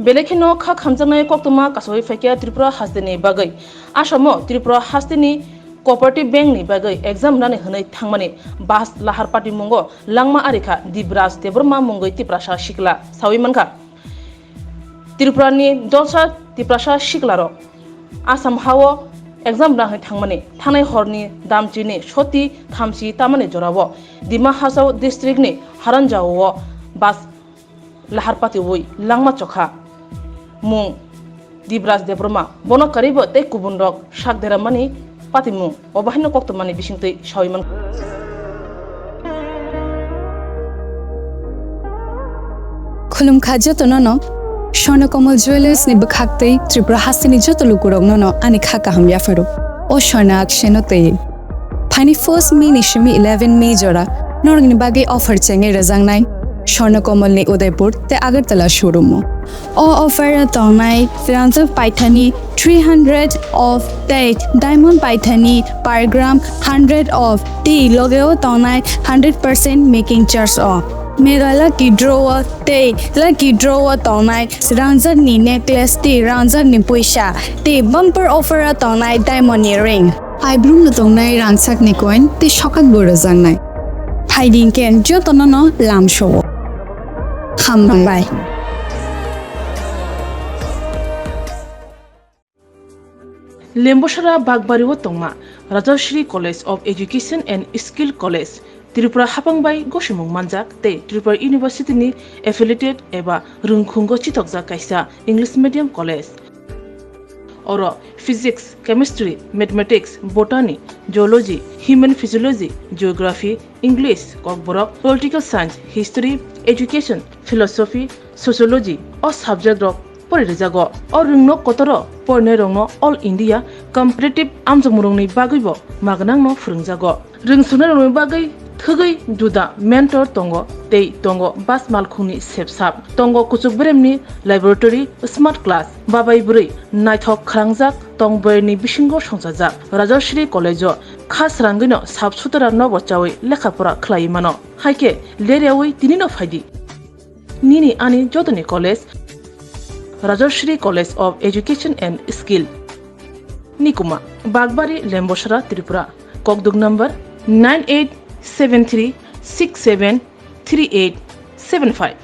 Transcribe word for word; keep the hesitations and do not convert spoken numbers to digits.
Belai kheno kha khamjaknai koktwma kasawi phaikha Tripura hasteni bagwi. Asamo Tripura hasteni Cooperative Bank ni bagwi exam rani hwnwi thangmani bus lahar patimungo langma arikha Dibraj Debbarma mungwi Tiprasa sikla sawi mankha. Tripura ni dolsa Tiprasa siklarok Assam hao exam rani thangmani thanai horni damchini soti thamchi tamani jorao Dima Hasao district ni Haranjao bus lahar patiwi langma chokha. Mung Dibraj Debbarma, bono karibo tei kubun rok sak deramani patimung, o bahaino koktwmani bisingtwi sawi man. Khulumkha jotono no, Swarna Kamal Jewellers ni bwkhaktwi Tripura hasteni joto lukurokno no ani kha kaham yapharo. O Swarna akseno twi. Phaini first May ni simi eleven May jora norokni bagwi offer chengwi rwjaknai Swarna Kamal ni Udaipur tei Agartala showroom o. O offer o tongnai rangjak paithani three hundred off tei diamond paithani per gram hundred off tei logeo tongnai hundred percent making charge o. Mega lucky draw o tei lucky draw o tongnai rangjak ni necklace tei rangjak ni puisa tei bumper offer o tongnai diamond ni ring. Paibrumno tongnai rangchakni coin tei sokat bo rwjaknai. Phaidi hwnkhe jotono no lamsao. Hambai. Lembosara Bagbari o tongma Rajashri College of Education and Skill College, Tripura haphang bai gosimung manjak tei Tripura University ni affiliated eba rwngkhungo chithokjak kaisa English medium college. Oro Physics, Chemistry, Mathematics, Botany, Zoology, Human Physiology, Geography, English, Kokborok, Political Science, History, Education, Philosophy, Sociology o subject rok pori rijago. O rwngno kotoro porinairokno All India Competitive amjokmungrokni bagwibo magnangno phwrwngjago. Rwngsungnai rokni bagwi thwgwi juda mentor tongo tei tongo bus malkhungni sepsap, tongo kuchuk beremni laboratory, smart class, babai bwrwi naithok khwrangjak tong bwrwini bisingo songchajak. Rajashri College o kha srangwino sap sutara nobo chawi lekha pora khlaiwi mano. Haikhe leryawi tinino phaidi. Nini ani jotoni college Rajashri College of Education and Skill. Nikuma, Bagbari, Lembosara, Tripura. Kokduk number nine eight seven three six seven three eight seven five.